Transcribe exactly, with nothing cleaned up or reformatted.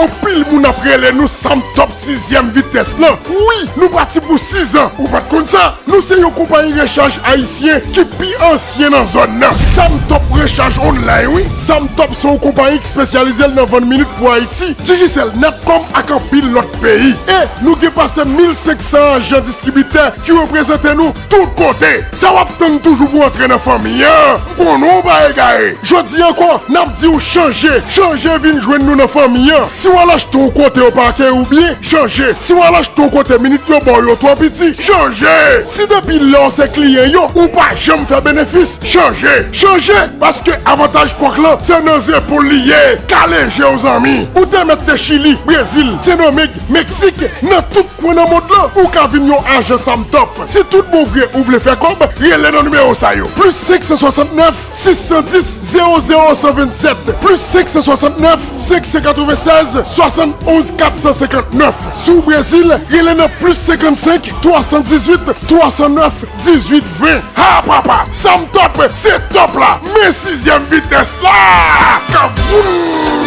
Anpil moun ap rele nou Samtop sizyèm vitès lan. Wi, nou pati pou sizan. Ou pa t konn sa? Nou se yon konpayi rechaj ayisyen ki pi ansyen nan zòn nan. Samtop Rechaj Online, wi. Samtop se yon konpayi k espesyalize l nan vann minit pou Ayiti, Digicel, Natcom ak anpil lòt peyi. E nou gen pase mil senk san ajan distribitè ki reprezante nou tout kote. Sa w ap tann toujou pou antre nan fanmi an? M konnen w pa egare. Jodi ankò, n ap di w chanje, chanje vin jwenn nou nan fanmi an. Si w al achte yon kote yo pa akeyi w byen, chanje. Si w al achte yon kote minit yo ba w yo twò piti, chanje. Si depi lè w se kliyan yo, ou pa janm fè benefis, chanje. Chanje, paske avantaj kwak lan se nan zepòl li ye. Kale je w zanmi. Ou te mèt te Chili, Brezil, Sendomeng, Meksik, nan tout kwen nan mond lan, ou ka vin yon ajan Samtop. Si tout bon vre ou vle fè kòb, rele nan nimewo sa yo. Plis senk san swasannnèf, sis san dis, zewo zewo san vennsèt, plis senk san swasannnèf, senk san katrevennsèz, swasannonz, kat san senkannnèf. Si w Brezil, rele nan plis senkannsenk, twa san dizuit, twa san nèf, dizuit ven. Ha papa, Samtop, se top la, men sizyèm vitès la! Kavoum!